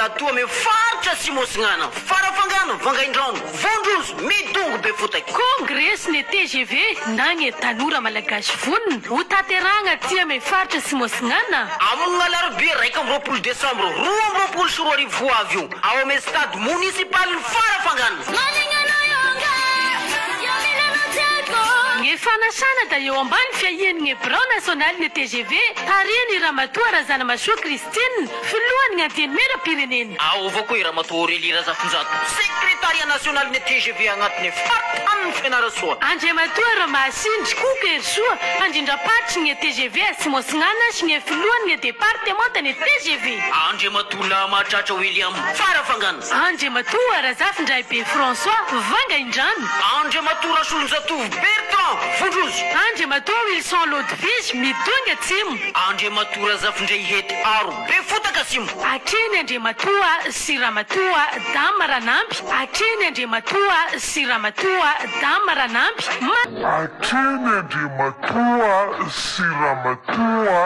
atoa amy faritra Atsimo Atsinanana, Farafangana, Vangaindrano, Vondrozo, Midongy, Befotaky. Kongresin'ny tgv na ny Tanora Malagasy Vonona ho tanterahina aty amin'ny faritra Atsimo Atsinanana. Amin'ny alarobia 21 desambra 2022 ho avy io, ao amin'ny stade monisipalin'i Farafangana. Ny fanasana dia eo ambany fiahian'ny Birao nasionalin'ny tgv, tarihin'i Ramatoa Razanamahasoa Christine, filohan'ny Antenimierampirenena. Ao avao koa i Ramatoa Aurélie Razafinjato, Sekretariat nasionalin'ny tgv agnatin'ny faritanin'i Fianarantsoa. Andriamatoa Ramahasindry Koky Herisoa, mpandrindram-paritry ny tgv Atsimo Atsinanana sy ny filohan'ny departemantan'ny tgv. Andriamatoa Lahamahatratra William, Farafangana. Andriamatoa Razafindraibe François, Vangaindrano. Andriamatoa Rasolonjatovo Bertrand, Vondrozo. Andriamatoa Wilson Lodovige, Midongy Atsimo. Andriamatoa Razafindraihety Aro, Befotaka Atsimo. Hatreny Andriamatoa sy Ramatoa Dama Ranamby, Hatreny Andriamatoa sy Ramatoa Dama Ranamby, ma. Hatreny Andriamatoa sy Ramatoa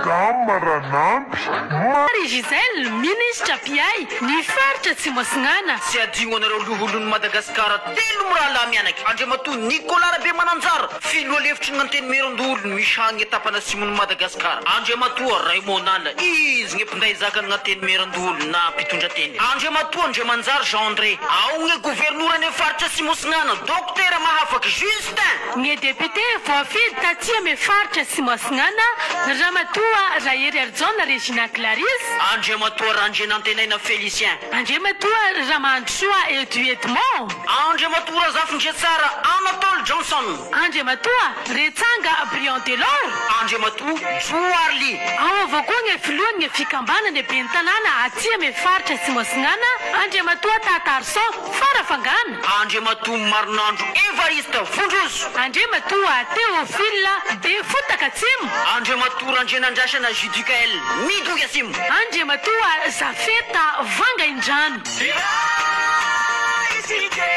Dama Ranamby, ma. Marie Gisèle, Minisitra mpiahy ny faritra Atsimo Atsinanana. Tsy adino anareo loholon'i Madagasikara telo mirahalahy mianaka, Andriamatoa Nicolas Rabemananjara, Filoha lefitry ny Antenimierandoholona misahagna tapany atsimon'i Madagasikara, Andriamatoa Raymond Nala, izy ny mpinday zaka ny Antenimierandoholona na mpitondra teny, Andriamatoa Andriamanjary Jean André, ao ny governoran'ny faritra Atsimo Atsinanana, Dokotera Mahafaky Justin. Ny député voafidy taty amin'ny faritra Atsimo Atsinanana, Ramatoa Raheriarijaona Regina Clarisse. Andriamatoa Randrianantenaina Félicien. Andriamatoa Ramandrosoa Edu Edmond. Andriamatoa Razafindriatsara Anatole Johnson. Andriamatoa Retsanga Briand Delors. Andriamatoa Joarly. Ao avao koa ny filohan'ny fikambanana ben'ny tanàna aty amin'ny faritra Atsimo Atsinanana, Andriamatoa Tatarison Farafangana. Andriamatoa Marinandro Evariste Vondrozo. Andriamatoa Théophile Befotaka Atsimo. Andriamatoa Randrianandrasana Judicaël Midongy Atsimo. Andriamatoa Zafeta Vangaindrano. Iray isika e!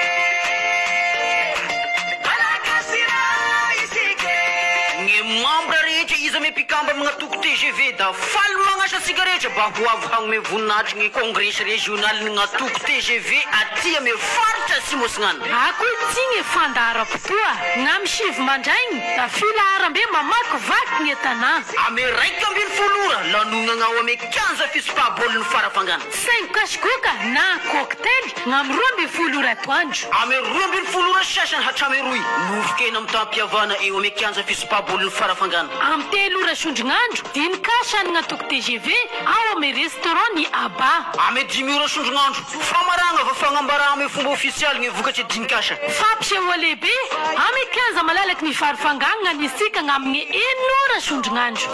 Malagasy iray isika e! Ny mambra rehetra iza me mpikamba magnatoko tgv da faly magnasa antsika rehetra mba ho avy hagnome voninahitry ny kongresy rezionaly gnatoko tgv aty ame faritra Atsimo Atsinanana. Akoho ity ny fandaharam-potoa gnamy sivy mandraigny da filaharambe mamakivaky gne tanà. Ame 11 ora lanonagna ao ame kianja fisipaha-baolin'i Farafangana. Saingoka sy goka na cocktail gnamy 12 ora atoandro. Ame 12 ora sasany hatramy roy, nofon-kena mitam-pihavana eo ame kianja fisipaha-baolin'i Farafangana. Amy 3 ora sondrignandro, dinikasa gn'antoko tgv ao ame restaurant ny Aba. Ame 5 ora sondrignandro, famaragna va fagnambara ame fomba ofisialy gne vokatry dinikasa. Fampisehoa lehibe ame kianja malalaky ny Farafangana ny isika gn'aminy 6 ora sondrignandro.